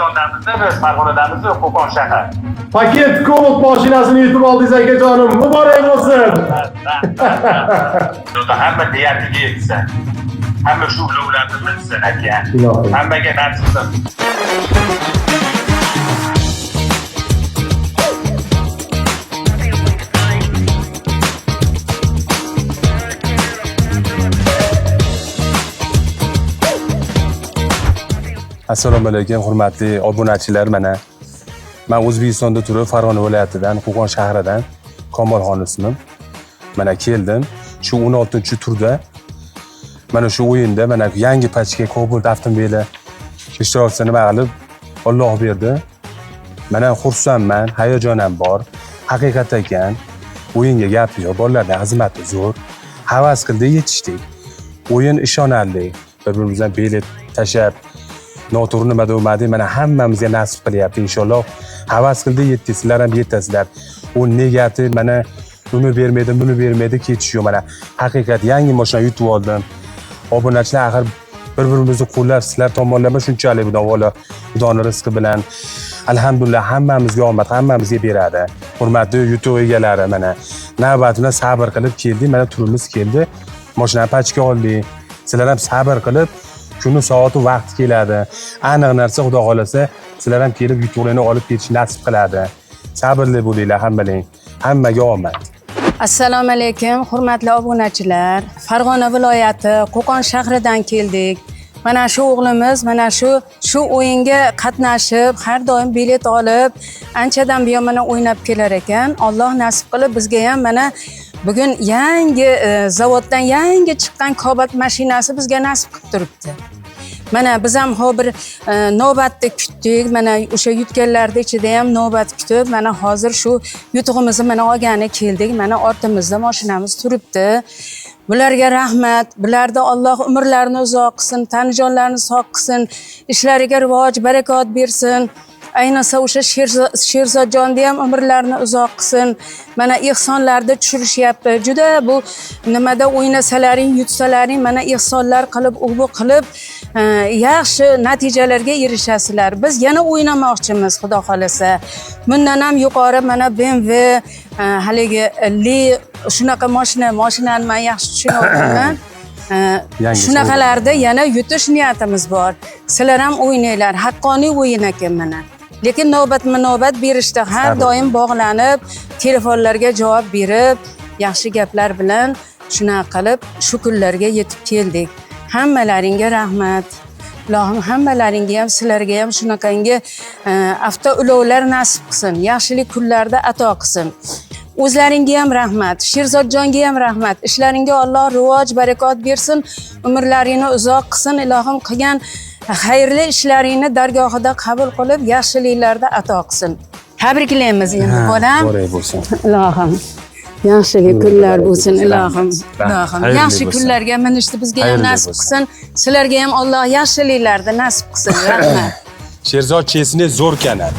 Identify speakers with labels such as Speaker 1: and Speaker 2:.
Speaker 1: O'zbekistondamiz, biz Farg'onadamiz, Qo'qon shahar.
Speaker 2: Paket Cobalt mashinasini yutib oldingiz, akajonim. Muborak bo'lsin.
Speaker 1: Hamma niyatiga yetsin. Hamma shu ulovlarni bilsin, aka.
Speaker 2: Ilohim.
Speaker 1: Hammaga nasib qilsin.
Speaker 3: Assalomu alaykum, hurmatli obunachilar. Mana man O'zbekistonda turib, Farg'ona viloyatidan, Qo'qon shahridan, Komolxon ismim. Mana keldim. Shu 16-turda mana shu o'yinda mana yangi pachka Cobalt avtomobili ishtirokchisi nima qilib Alloh berdi. Mana xursandman, hayajon ham bor. Haqiqat ekan. O'yinga gap yo'q. Bolalarning xizmati zo'r. Havas qildik, yetishdik. O'yin ishonarli. Bir-birimizdan bilet tashlab noto'g'ri nima demadi, mana hammamizga nasib qilyapti inshaalloh. Havas qildik, yetdik, sizlar ham yetasizlar. U negativ mana uni bermaydi, buni bermaydi, ketish yo'q mana. Haqiqat, yangi mashina yutib oldim. Obunachilar axir bir-birimizni qo'llab, sizlar tomonlama shunchalik bu avvalo Xudoni rizqi bilan alhamdulillah hammamizga omad, hammamizga beradi. Hurmatli yutuq egalari, mana navbat bilan sabr qilib keldik, mana turimiz keldi. Mashinani pachka oldik. Sizlar ham sabr qilib, kuni soati vaqti keladi. Aniq narsa, Xudo xolasa, sizlar ham kelib yutuqlarni olib ketish nasib qiladi. Sabrli bo'linglar hammalang. Hammaga omad.
Speaker 4: Assalomu alaykum, hurmatli obunachilar. Farg'ona viloyati Qo'qon shahridan keldik. Mana shu o'g'limiz mana shu o'yinga qatnashib, har doim bilet olib, anchadan buyon mana o'ynab kelar ekan. Alloh nasib qilib bizga ham mana bugun yangi zavoddan yangi chiqqan Cobalt mashinasi bizga nasib qilib turibdi. Mana biz ham hozir bir navbatni kutdik. Mana o'sha yutganlarni ichida ham navbat kutib, mana hozir shu yutug'imizni mana olgani keldik. Mana ortimizda mashinamiz turibdi. Bularga rahmat. Bularda Alloh umrlarini uzoq qilsin, tanijonlarini sog' qilsin, ishlariga rivoj, barakot bersin. Ayniqsa o'sha Sherzodjonni ham umrlarini uzoq qilsin. Mana ehsonlarni tushirishyapti. Juda bu nimada o'ynasalaring, yutsalaring, mana ehsonlar qilib, u bu qilib, yaxshi natijalarga erishasizlar. Biz yana o'ynamoqchimiz, Xudo xolasa. Bundan ham yuqori mana BMW, haligi Li shunaqa mashina, mashinani men yaxshi tushunyapman.
Speaker 3: Yangi
Speaker 4: Shunaqalarda yana yutish niyatimiz bor. Sizlar ham o'ynanglar. Haqqoniy o'yin ekan mana. Lekin navbatma-navbat berishda har
Speaker 3: Sabr.
Speaker 4: doim bog'lanib, telefonlarga javob berib, yaxshi gaplar bilan shunaqa qilib shu kunlarga yetib keldik. Hammalaringga rahmat. Ilohim hammalaringga ham, sizlarga ham shunaqangi avtoulovlar nasib qilsin, yaxshilik kunlarda ato qilsin. O'zlaringga ham rahmat, Sherzodjonga ham rahmat. Ishlaringga Alloh rivoj, barakot bersin, umrlaringni uzoq qilsin. Ilohim qilgan xayrli ishlaringni dargohida qabul qilib, yaxshiliklarda ato qilsin. Tabriklaymiz endi bolam.
Speaker 3: Muborak bo'lsin.
Speaker 4: Ilohim yaxshilik kunlar bo'lsin, ilohim. Ilohim
Speaker 3: Xayrli
Speaker 4: yaxshi
Speaker 3: bo'lsin.
Speaker 4: kunlarga minishdi, bizga ham
Speaker 3: Xayrli
Speaker 4: nasib
Speaker 3: bo'lsin.
Speaker 4: qilsin. Sizlarga ham Alloh yaxshiliklarda nasib qilsin. Rahmat.
Speaker 3: Sherzod chesini zo'r kanal.